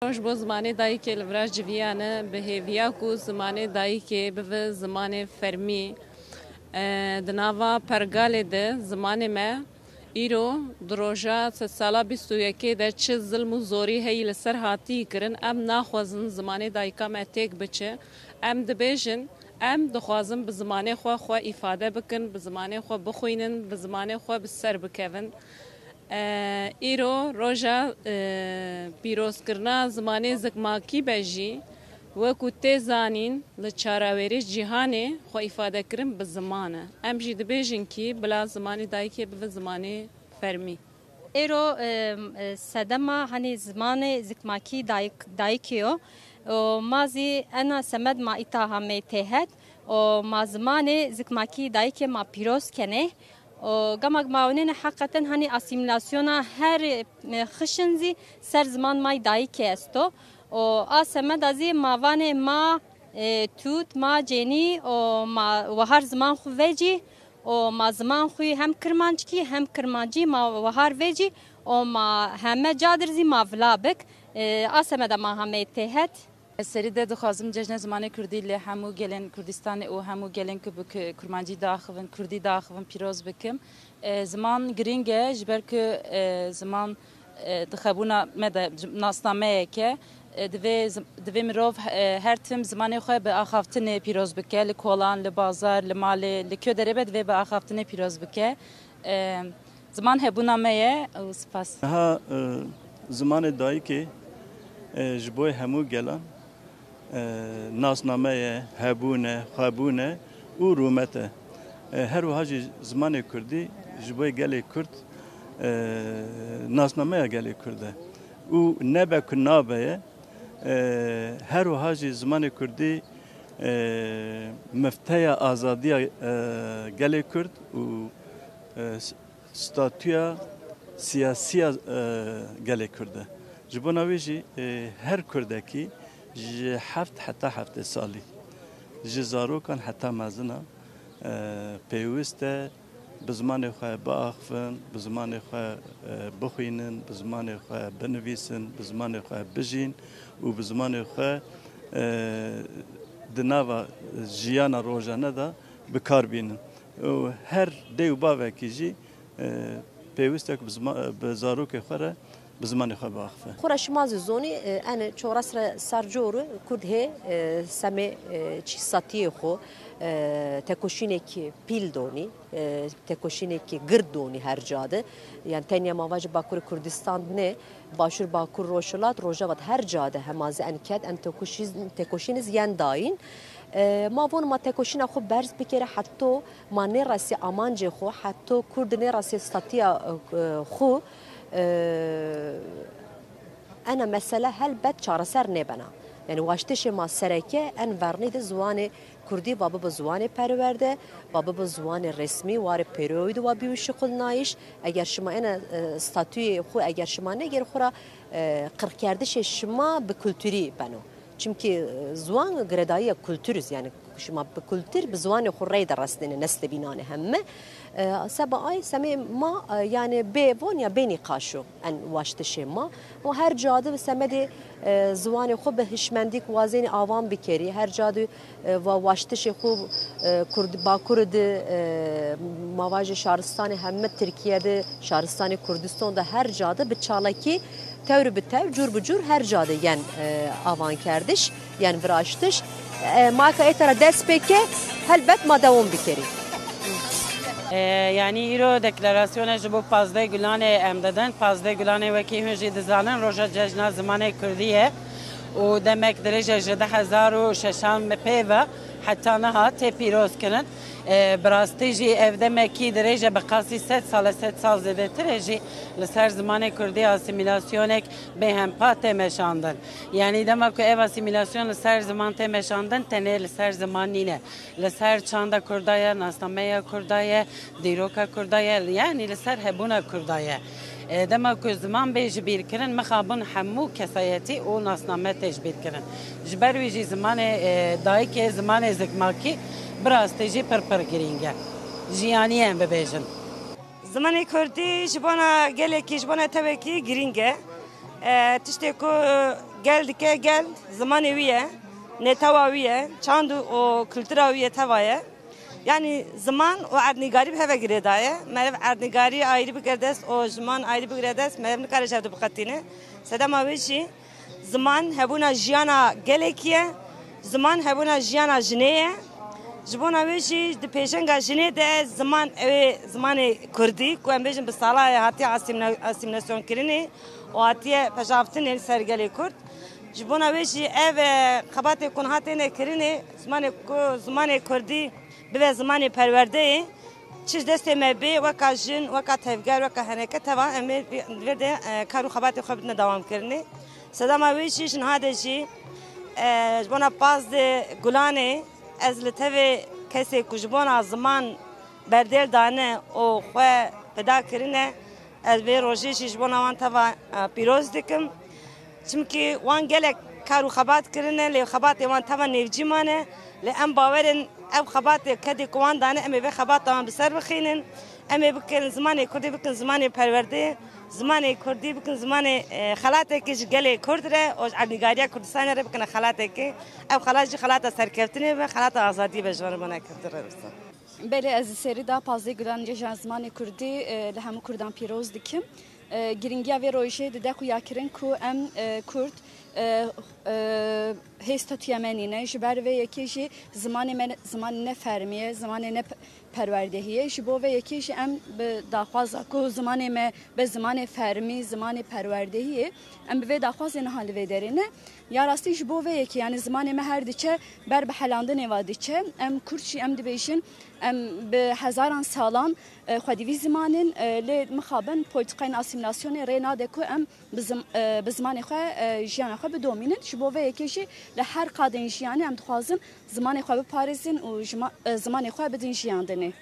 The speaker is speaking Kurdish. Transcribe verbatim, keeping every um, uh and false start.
Roj bo zimanê dayikê li vira civiyane, bi hêviya ku zimanê dayikê bibe zimanê fermî. E, di nava pergalê de zimanê me îro di roja sedsala bîst û yekê de çi zilm û zorî heyî li ser hatî kirin, em naxwazin zimanê dayika me têk biçe. Em dibêjin, em dixwazin bi zimanê xwe xwe îfade bikin, bi zimanê xwe bixwînin, bi zimanê xwe bi ser bikevin. E, îro roja, e, pîrozkirina zimanê zikmakî be jî, wekû tê zanîn, li çarawêrê cîhanê xwe îfadekirin bi ziman e. Em jî dibêjin kî bila zimanê dayikê bibe zimanê fermî. Êro, e, e, sedema, hanî, zimanê zikmakî dayik-, dayikê yo. Û ma zî ena semed ma îta hamê têhet. Û ma zimanê zikmakî dayikê ma pîroz kenê. Û gama ma winêne heqeten, hanî, asîmîlasyona her, e, xişin zî ser ziman may dayikê esto. Û a semeda zî ma vanê ma, e, tût, ma cênî û ma wahar ziman xwe vecî û ma ziman xwe hem kirmanckî, hem kirmancî ma wahar vecî û ma heme cadir zî ma vila bik. E, a semeda ma hamê têhet. Ez serî de dixwazim cejna zimanê kurdî li hemû gelên Kurdistanê û hemû gelên ku bi ku-, kurmancî diaxivin, kurdî diaxivin pîroz bikim. E, ziman girîng e, ji ber ku, e, ziman, e, di xwebûna me de nasnameyek e. E, divê zim-, divê mirov, e, her tim zimanê xwe bi axaftinê pîroz bike, li kolan, li bazar, li malê, li ku derê be divê bi axaftinê pîroz bike. E, Ziman hebûna me ye û spas. Niha, e, zimanê dayikê, e, ji bo hemû gelan, e, nasname ye, hebûn e, xwebûn e û rûmet e. E, her wiha jî zimanê kurdî ji bo gelê kurd, e, nasnameya gelê kurd e. Û nebe ku nabe ye, e, her wiha jî zimanê kurdî, e, mifteya azadiya, e, gelê kurd û, e, statûya siyasiya, e, gelê Kurd e. Ji bona wê jî, e, her Kurdekî ji heft heta heftê salî, ji zarokan heta mezinan, e, pêwist e bi zimanê xwe biaxivin, bi zimanê xwe, e, bixwînin, bi zimanê xwe binivîsin, bi zimanê xwe bijîn û bi zimanê xwe, e, di nava jiyana rojane de bi kar bînin. Û her dê û bavekî jî, e, pêwîst e ku bi zima-, bi zarokê xwe re, bi zimanê xwe biaxife. Xura şima zî zonî, e, enê çores re ser cor kurd hê, e, semê, e, çîsatiyê xwe, e, tekoşînekî pîl donî, e, tekoşînekî gird donî her ca de. Yani tenya ma vajî Bakurê Kurdistan nê, Başûr, Bakur, Rojhilat, Rojava, her ca de hema zî en ket, en tekoşîz-, tekoşîniz yen dayîn. E, ma von ma tekoşîna xwe berz bikere, heto ma nêresî amancê xwe, heto Kurd nêresî statiya, e, xwe, e, ena mesele helbet çareser nêbena. Yani waştişê ma sereke en vernî de ziwanê Kurdî va bibe ziwanê perwerde, va bibe ziwanê resmî, warê pêroyî de wa bî şixulnayîş. Eger şima ena, e, statuyê xwe, eger şima negêr xwe ra, e, qirkerdişê şima bi kulturî beno. Çimkî, e, ziwan girêdayî ya kultur iz, yani şima bi kultur, bi ziwanê xwe rey de resnêne neslê bînanê hemme. E, seba ay semê ma, e, yani bê von ya bê nîqaş o en waştişê ma. Û her ca de bi semedê, e, ziwanê xwe bi hişmendî ku wazênî avan bikerî, her ca de, e, va waştişê xwe, e, Kurd-, Bakur de, e, ma vajê şaristanê hemme Tirkiye de, şaristanê Kurdistan de her ca de bi çalakî tewr bi tewr, cûr bi cûr her ca de yên, e, avankerdiş, yên viraştiş. E, ma ka ê te ra dest pê ke, helbet ma dewam bikerî. E, yanî îro deklarasyona ji bo pazdeh Gulanê em didin. Pazdeh Gulanê wekî hûn jî dizanin roja cejna zimanê kurdî ye û demek dirêj e, ji du hezar û şeşan bi pê ve heta niha tê pîroz kirin. E, bi rastî jî ev demekî dirêj e, bi qasî sed sal e, sed sal zêdetir e jî li ser zimanê kurdî asîmîlasyonek bêhempa tê meşandin. Yanî dema ku ev asîmîlasyon li ser ziman tê meşandin, tenê li ser ziman nîne. Li ser çanda kurda ye, nasnameya kurda ye, dîroka kurda ye, yanî li ser hebûna kurda ye. E, dema ku ziman bê ji bîr kirin, mixabin hemû kesayetî û nasname tê ji bîr kirin. Ji ber wî jî zimanê, e, dayikê, zimanê zikmakî bi rastî jî pir pir girîng e. Jiyanî em bibêjin. Zimanê kurdî ji bona gelekî, ji bona tewekî girîng e. E, tiştê ku Gel dike gel, zimanê wî ye, netewa wî ye, çand û kultura wî ye, teva ye. Yanî ziman û erdnîgarî bi heve girêdaye. Meriv erdnîgarî ayrî bigire dest û ziman ayrî bigire dest, meriv nikare ji hev du biqetîne. Sedema wê jî ziman hebûna jiyana gelekî ye, ziman hebûna jiyana jinê ye. Ji bona wê jî di pêşenga jinê de ziman, ew ê zimanê kurdî ku em bêjin bi sala hatiye asîmle-, asîmîlasyon kirinê û hatiye pejavtinê li ser gelê kurd. Ji bona wê jî ev, e, xebatê ku niha têne kirinê, zimanê ku, zimanê kurdî bibe zimanê perwerdeyê, çi ji destê me bê, weka jin, weka tevger, weka heneke teva em ê vê, vê de, e, kar û xebatê xwe bidine dewamkirinê. Sedema wê jî ji niha de jî, e, ji bona pazdeh Gulanê ez li tevê kesê ku ji bona ziman berdêl dane û xwe feda kirine, ez vê rojê jî ji bona wan teva, e, pîroz dikim. Çimkî wan gelek kar û xebat kirine, lê xebatê wan teva nêvcî mane. Lê em bawer in ev xebatê kedê ku wan dane, em ê vê xebata wan bi ser bixînin. Em ê bikin zimanê kurdî bikin zimanê perwerdê, zimanê kurdî bikin zimanê, e, xelatekê ji gelê kurd re û ji erdnîgariya Kurdistanê re bikine xelatekê. Ev xelat jî xelata serkeftinê be, xelata azadiyê be ji wan re bo nekeftin re. Belê, ez li serî de pazdeh Gulan Cejna Zimanê Kurdî, e, li hemû Kurdan pîroz dikim. E, girîngiya vê rojê dide xuyakirin ku em, e, Kurd, e, e, hê statûya me nîne. Ji ber vê yekê jî zimanê me, zimanê ne fermî ye, zimanê ne pe-, perwerdehî ye. Ji bo vê yekê jî em bi daxwaza ku zimanê me be zimanê fermî, zimanê perwerdehî ye, em bi vê daxwazê niha li vê derê ne. Ya rastî ji bo vê yekê, yanî zimanê me her diçe ber bi helandinê ve diçe. Em Kurd jî em dibêjin, em bi hezaran salan, e, xwedî vî ziman in, e, lê mixabin polîtîkayên asîmîlasyonê rê nade ku em bi zim-, e, bi zimanê xwe, e, jiyana xwe bidomînin. Ji bo vê yekê jî li her qadên jiyanê em dixwazin zimanê xwe biparêzin û jima-, e, zimanê xwe bidin jiyandinê.